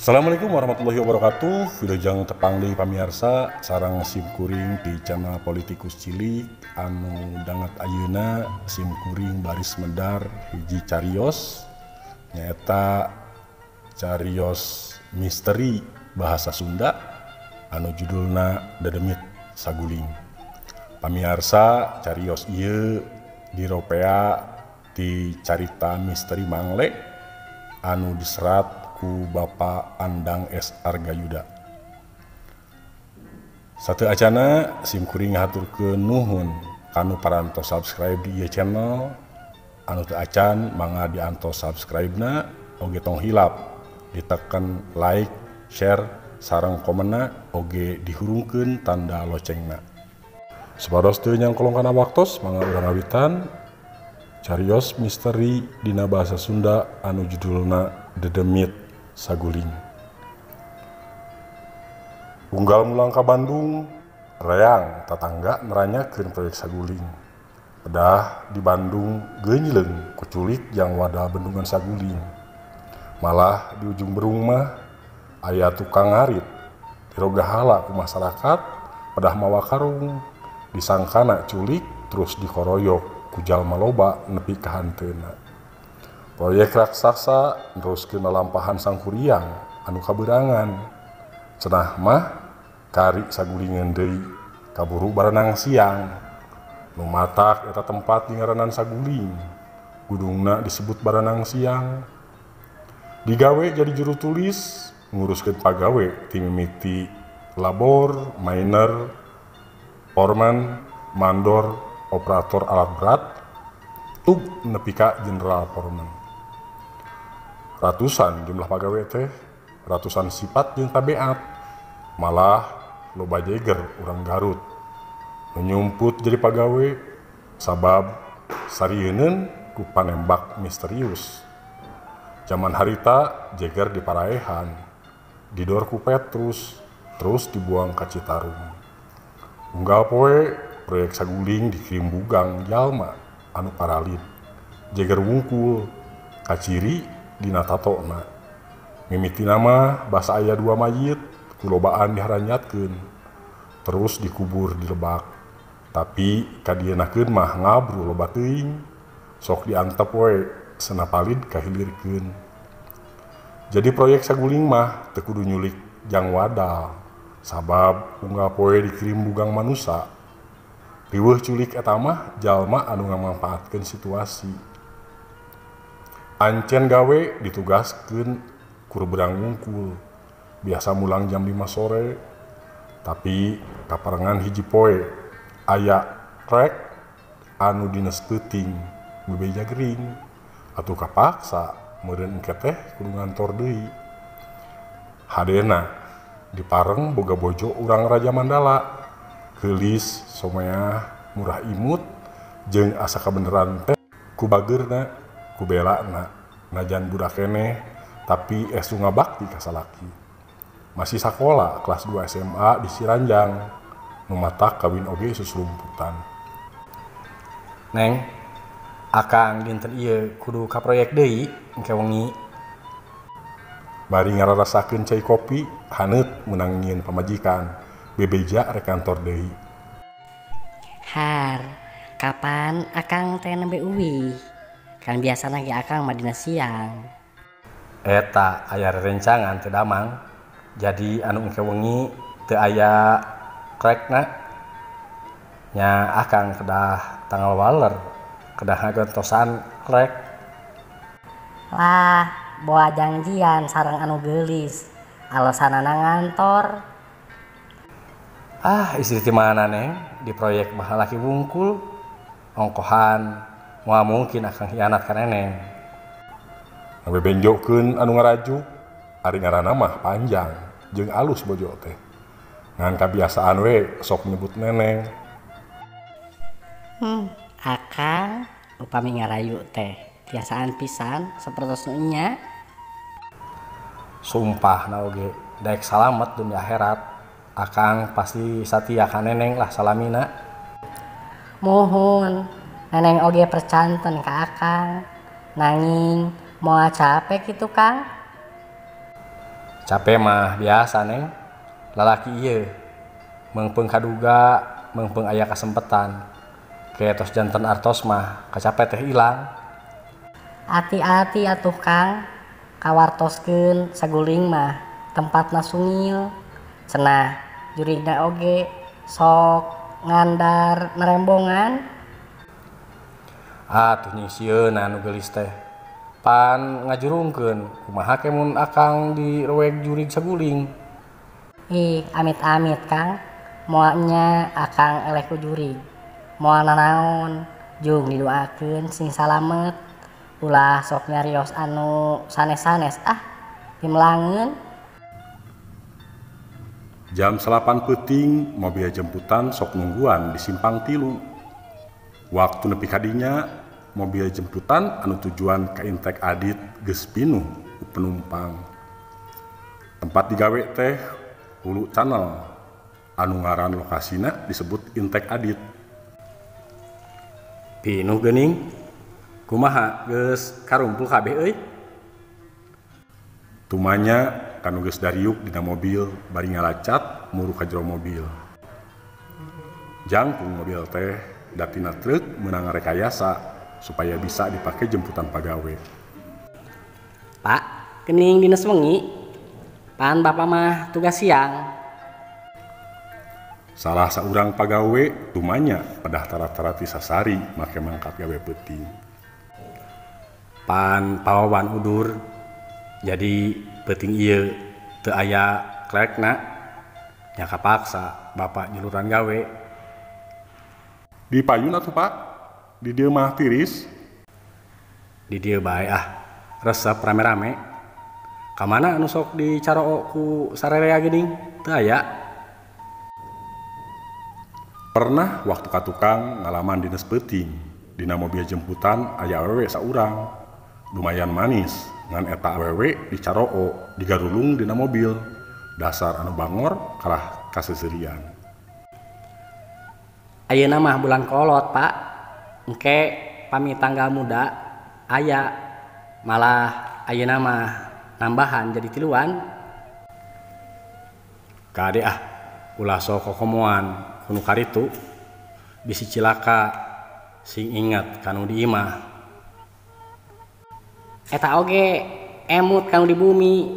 Assalamualaikum warahmatullahi wabarakatuh. Wilujeng tepang deui pamiarsa sareng sim kuring di channel Politikus Cilik anu danget ayeuna sim kuring baris medar hiji carios, nyaeta carios misteri bahasa Sunda anu judulna Dedemit Saguling. Pamiarsa, carios ieu diropea di carita misteri Mangle anu diserat ku Bapak Andang S. Argayuda. Sateuacana sim kuring ngahaturkeun nuhun kanu parantos subscribe di ieu channel. Anu teu acan mangga diantos subscribe-na, oge tong hilap ditekan like, share, sareng komenna, oge dihurungkeun tanda locengna. Supados teu nyangkolong kana waktos, mangga urang ngawitan carios misteri dina bahasa Sunda anu judulna Dedemit Saguling. Unggal mulang ka Bandung, reang tatangga neranyakeun proyek Saguling. Pedah di Bandung geunjleung kuculik jang wadah bendungan Saguling. Malah di ujung berung mah aya tukang ngarit, dirogahala ku masyarakat, pedah mawa karung, disangkana culik terus dikoroyok ku jalma loba nepi ka hanteuna. Proyek raksasa neruskeun lalampahan Sangkuriang anu kabeurangan. Cenah mah kari sagulingan deui kaburu barenang siang. Nu matak eta tempat dingaranan Saguling. Gunungna disebut Baranang Siang. Digawe jadi juru tulis, nguruskeun pagawe ti mimiti labor, miner, foreman, mandor, operator alat berat, tug nepi ka general foreman. Ratusan jumlah pagawe teh, ratusan sifat jeung tabiat. Malah loba jeger urang Garut nu nyumput jadi pagawe sabab sarieuneun ku panembak misterius. Zaman harita jeger diparaehan, didor ku Petrus, terus dibuang ka Citarum. Unggal poe proyek Saguling dikirim bugang jalma anu paralit. Jeger wungkul kaciri dina tatona. Mimitina mah basa aya dua mayit kulobaan diharanyatkeun, terus dikubur di lebak. Tapi kadienakeun mah ngabru loba teuing, sok diantep we senapalid kahilirkeun. Jadi proyek Saguling mah teu kudu nyulik jang wadal, sabab unggal poe dikirim bugang manusa. Riweuh culik eta mah jalma anu ngamanfaatkeun situasi. Ancen gawe ditugaskeun kur berang wungkul, biasa mulang jam 5 sore, tapi kaparengan hiji poe aya trek anu dines peuting bebeja gering, atuh kapaksa meureun engke teh kudu ngantor deui. Hadena dipareng boga bojo urang Raja Mandala, geulis, someah, murah imut, jeung asa kabeneran teh ku bageurna, ku belana, najan budak keneh tapi estu ngabakti ka salaki. Masih sakola kelas 2 SMA di Siranjang, nu matak kawin oge susulumputan. Neng, akang dinten ieu kudu ka proyek deui engke wengi. Bari ngararasakeun cai kopi, haneut meunang nyieun pamajikan, bebeja rek kantor deui. Har, kapan akang teh nembe uwih? Kan biasana ge akang mah dina siang. Eta aya rerencangan teu damang. Jadi anu engke wengi teu aya krekna. Nya akang kedah tanggal waler, kedah ngagentosan krek. Lah, boa janjian sareng anu geulis. Alasanana ngantor. Ah, istri ti mana neng? Di proyek mah laki wungkul. Ongkohan moal mungkin akang hianat ka neneng. Ngabebenjokeun anu ngarajuk, ari ngaranna mah panjang jeung alus bojo teh. Ngan kabiasaan we sok nyebut neneng. Akang upami ngarayu teh tiasaan pisan sapertos nu nya. Sumpah na oge daek salamet dunia akhirat. Akang pasti satia ka neneng lah salamina. Muhun, neneng oge percanten ka akang. Nanging moal capek kitu Kang. Capek mah biasa neng, lalaki ieu meungpeung kaduga, meungpeung aya kasempetan. Ke tos janten artos mah kacape teh ilang. Hati-hati atuh Kang, kawartoskeun saguling mah tempatna sungil. Cenah jurigna oge sok ngandar nerembongan. Atuh nyingsieunan nu geulis teh. Pan ngajurungkeun kumaha ke mun akang diroweg jurig saguling. Ih, amit-amit Kang, moalnya akang eleh ku jurig. Moal nanaon, jung didoakeun sing salamet. Ulah sok nyarios anu sanes-sanes ah, pimelangeun. Jam 9 peuting mobil jemputan sok nungguan di simpang 3. Waktu nepi kadinya mobil jemputan anu tujuan ka Intek Adit geus pinuh ku penumpang. Tempat digawe teh hulu channel anu ngaran lokasina disebut Intek Adit. Pinuh geuning. Kumaha geus karumpul kabeh euy? Tumanya kanu geus dariuk dina mobil bari ngalacat muru ka jero mobil. Jangkung mobil teh datina truk meunang rekayasa supaya bisa dipake jemputan pagawe. Pak, kening dinas wengi. Pan bapak mah tugas siang. Salah saurang pagawe tumanya pedah tara-tara ti sasari make mangkat gawe peuting. Pan pawawan udur jadi peuting ieu teu aya klekna nya kapaksa bapak nyeluran gawe. Di payun atuh Pak, di dieu mah tiris. Di dieu bae ah, resep rame-rame. Kamana anu sok dicaroo ku sarerea geuning teu aya. Pernah waktu ka tukang ngalaman dinas peuting dina mobil jemputan aya awewe saurang. Lumayan manis ngan eta awewe dicaroo digarulung dina mobil. Dasar anu bangor kalah kaseuserian. Ayeuna mah bulan kolot Pak, engke pami tanggal muda aya, malah ayeuna mah nambahan jadi 3. Kade ah, ulah sok kokomoan kunu karitu bisi cilaka sing ingat kanu di imah. Eta oge emut kanu di bumi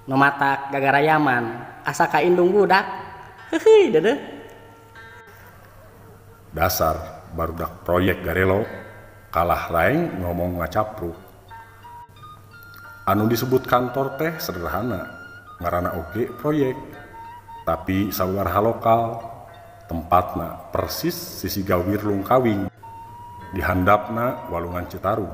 nu matak gagarayaman asa ka indung budak. Heuheuy deudeuh. Dasar barudak proyek garelo kalah raeng ngomong ngacapruk. Anu disebut kantor teh sederhana, ngaranna oge proyek, tapi sabaraha lokal, tempatna persis sisi gawir Lungkawing, dihandapna walungan Citarum.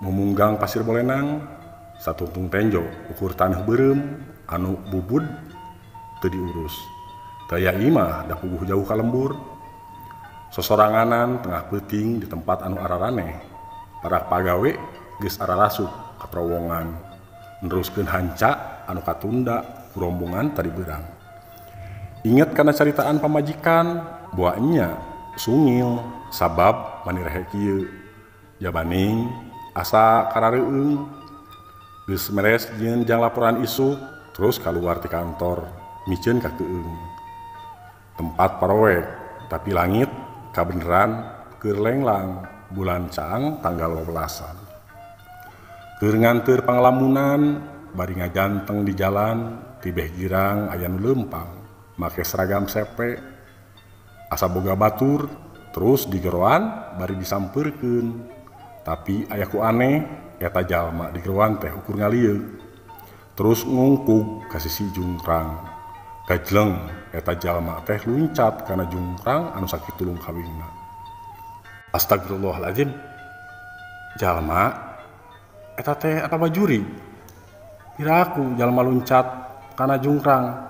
Mumunggang pasir bolenang, satungtung tenjo ukur tanah beureum anu bubud teu diurus. Daya imah da puguh jauh ka lembur. Sosoranganan tengah peuting di tempat anu araraneh. Para pagawe geus ararasup ka terowongan. Neruskeun hanca anu katunda ku rombongan tadi beurang. Inget kana caritaan pamajikan, boa nya sungil sabab manirehe kieu. Jabaning asa karareueung. Geus meres jeung jang laporan isuk terus kaluar ti kantor miceun ka keueung. Tempat paroek tapi langit kabeneran keur lenglang bulan caang tanggal 12-an. Keur nganteur panglamunan bari ngajanteng di jalan tibeh girang aya nu leumpang make seragam sepe asa boga batur terus digeroan bari disampeurkeun. Tapi aya ku aneh eta jalma digeroan teh ukur ngalieuk terus ngungkug ka sisi jungkrang. Gajleng eta jalma teh luncat kana jungkrang anu sakitu lungkawingna. Astagfirullahaladzim, jalma eta teh atawa juri. Piraku jalma luncat kana jungkrang.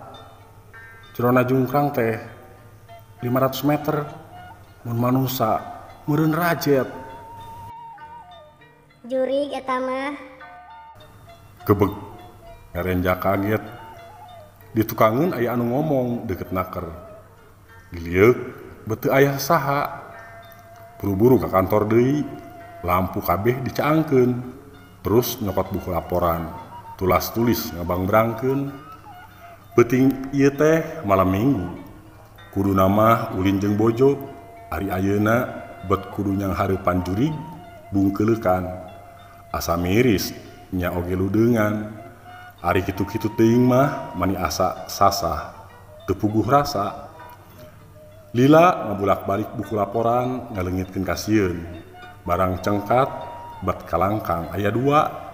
Jerona jungkrang teh 500 meter mun manusa meureun rajet. Jurig eta mah. Gebeg ngarenja kaget. Di tukangeun aya anu ngomong deket naker. Dilieuk beteu aya saha. Buru-buru ka kantor deui, lampu kabeh dicaangkeun. Terus nyokot buku laporan. Tulas tulis ngabangbrangkeun. Peuting ieu teh malam Minggu. Kuduna mah ulin jeung bojo, ari ayeuna bet kudu nyanghareupan jurig bungkeuleukan. Asa miris nya oge ludeungan. Ari kitu-kitu teuing mah mani asa sasah, teu puguh rasa. Lila ngabulak-balik buku laporan ngaleungitkeun kasieun. Barang cengkat bat kalangkang aya dua.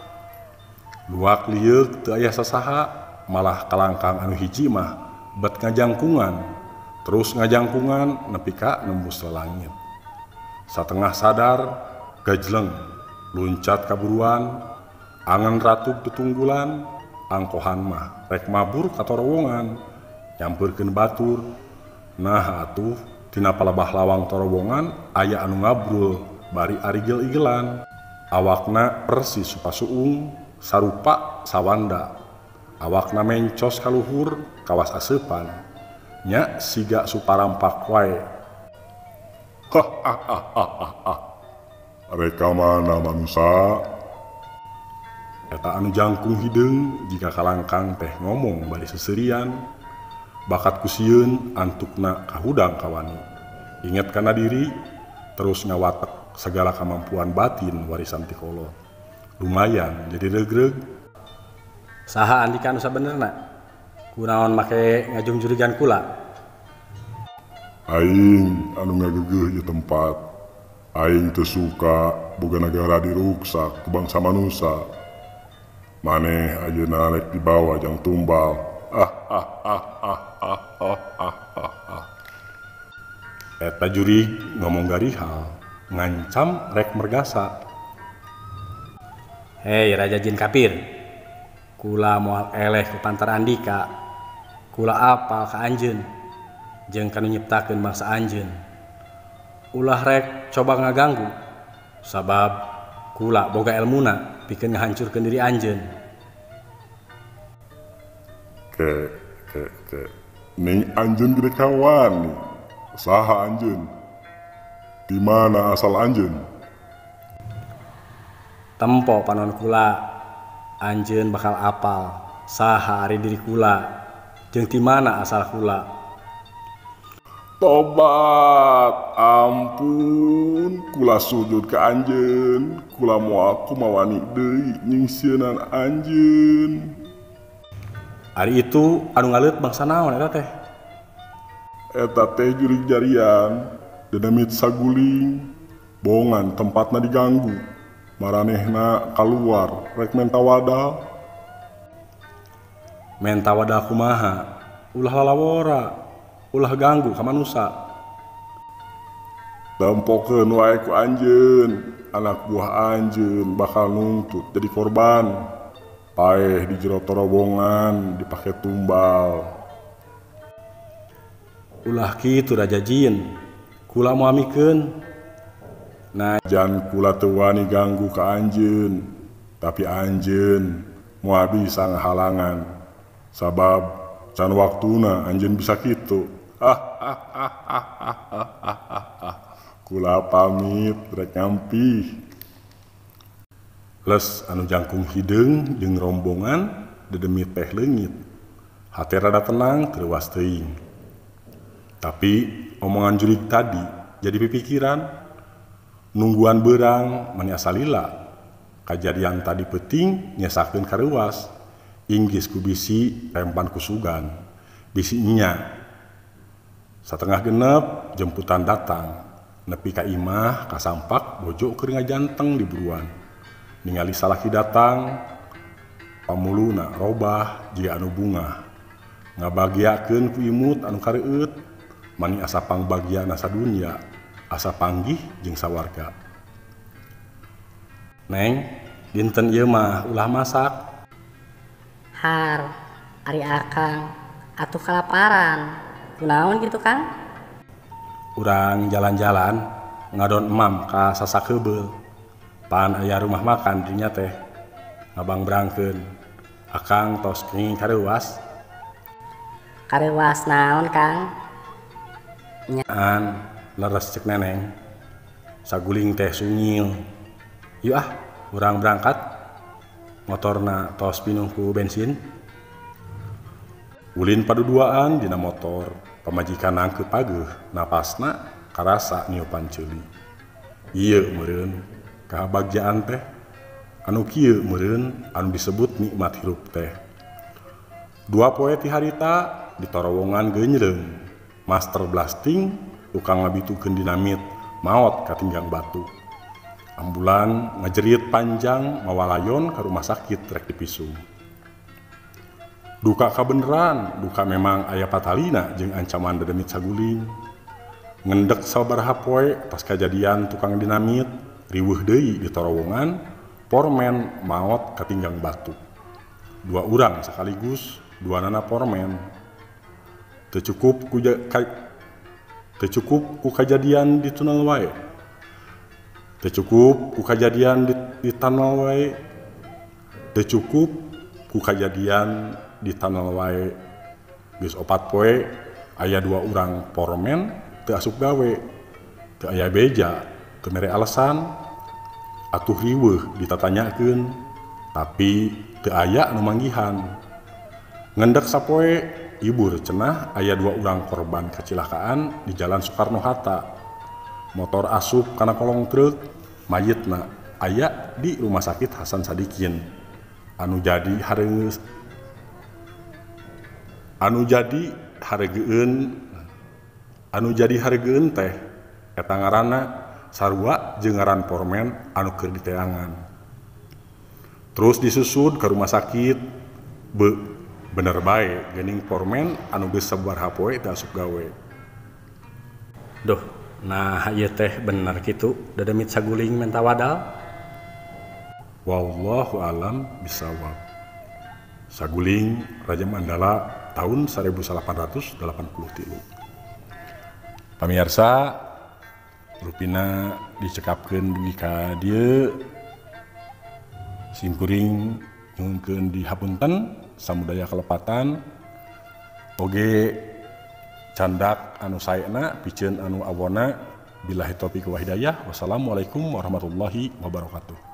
Luak lieuk teu aya sasaha, malah kalangkang anu hiji mah bet ngajangkungan. Terus ngajangkungan nepi ka nembus langit. Satengah sadar gajleng luncat kaburuan, angan ratub tetunggulan, angkohan mah rek mabur ka torowongan, nyampeurkeun batur. Nah atuh tina palebah lawang torowongan aya anu ngabrul bari arigel-igelan. Awakna persis supasuung sarupa sawanda. Awakna mencos kaluhur kawas aseupan. Nya siga suparampak wae. Rek ka mana manusa? Eta anu jangkung hideung jika kalangkang teh ngomong bari seserian. Bakat kusieun antukna kahudang kawani. Inget kana diri terus ngawatek segala kemampuan batin warisan ti kolot. Lumayan jadi regreg. Saha Andika anu sabenerna? Kunaon make ngajungjurigan kula? Aing anu ngagegeuh ieu tempat. Aing teu suka boga nagara diruksak ku bangsa manusa. Maneh ayeuna rek dibawa jang tumbal. Eta jurig ngomong garihal, ngancam rek mergasa. Hei Raja Jin Kapir, kula moal eleh ku pantar Andika, kula apal ka anjeun, jeung kanu nyiptakeun bangsa anjeun. Ulah rek coba ngaganggu, sabab kula boga elmuna pikeun ngahancurkeun diri anjeun. Ke ke ke ning anjeun gede kawan. Saha anjeun? Di mana asal anjeun? Tempo panon kula, anjeun bakal apal saha ari diri kula jeung ti mana asal kula. Tobat, ampun, kula sujud ka anjeun, kula moal kumawani deui nyingsieunan anjeun. Ari itu anu ngaleut bangsa naon eta teh? Eta teh jurig jarian, dedemit saguling, bongan tempatna diganggu, maranehna kaluar rek menta wadal. Menta wadal kumaha? Ulah lalawora, ulah ganggu ka manusa. Tempokeun wae ku anjeun, anak buah anjeun bakal nungtut jadi korban. Paeh di jero torowongan dipake tumbal. Ulah kitu Raja Jin, kula moal mikeun. Nah, jan kula teu wani ganggu ka anjeun, tapi anjeun moal bisa ngahalangan. Sabab can waktuna anjeun bisa kitu. Kula pamit rek ngampih. Les anu jangkung hideung jeung rombongan dedemit teh leungit. Hate rada tenang terwas teuing. Tapi omongan jurig tadi jadi pipikiran. Nungguan beurang mani asa lila. Kajadian tadi peuting nyesakeun kareuwas. Inggis ku bisi rempan ku sugan. Bisi nya. Satengah genep jemputan datang. Nepi ka imah kasampak bojo keur ngajanteng di buruan. Ningali salaki datang, pamuluna robah jiga anu bungah. Ngabagiakeun ku imut anu kareueut, mani asa pangbagiana sadunya, asa panggih jeung sawarga. Neng, dinten ieu mah ulah masak. Har, ari akang atuh kalaparan. Kunaon kitu Kang? Urang jalan-jalan ngadon emam ka sasakebeul. Pan aya rumah makan dinya teh ngabangbrangkeun. Akang tos kenging kareuwas. Kareuwas naon Kang? Nyaan leres cek neneng. Saguling teh sungil. Yuk ah, urang berangkat. Motorna tos pinuh ku bensin. Ulin paduduaan dina motor, pamajikan nangkeu pageuh, napasna karasa niupan ceuli. Ieu meureun kabagjaan teh, anu kieu meureun anu disebut nikmat hirup teh. Dua poe ti harita di torowongan geunjreung, master blasting tukang ngabitukeun dinamit maot katinggang batu. Ambulan ngajerit panjang mawalayon ka rumah sakit rek dipisung. Duka kabeneran, duka memang aya patalina jeung ancaman dedemit saguling. Ngendek sabaraha poe pas kajadian tukang dinamit riweuh deui di torowongan, pormen maot katinggang batu. Dua urang sekaligus, dua nana pormen. Teu cukup ku kajadian di tunnel wae. Teu cukup ku kajadian di tunnel wae. Teu cukup ku kajadian di tunnel wae. Geus 4 poe aya 2 urang pormen teu asup gawe. Teu aya beja, teu mere alasan. Atuh riweuh ditatanyakeun, tapi teu aya nu manggihan. Ngendek sapoe ibur cenah aya 2 urang korban kacilakaan di Jalan Soekarno Hatta. Motor asup kana kolong truk, mayitna aya di Rumah Sakit Hasan Sadikin. Anu jadi hareugeun teh eta ngaranna sarua jeung ngaran pormen anu keur diteangan. Terus disusud ke rumah sakit, bener bae geuning pormen anu geus sabaraha poe teu asup gawe. Duh, nah ieu teh bener kitu dedemit saguling menta wadal. Wallahu alam bisawab. Saguling Raja Mandala tahun 1883. Pamirsa, rupina dicekapkeun dugi ka dieu. Simkuring nyuhunkeun dihapunten samudaya kelepatan oge candak anu saena piceun anu awona. Billahi taufiq wa hidayah. Wassalamualaikum warahmatullahi wabarakatuh.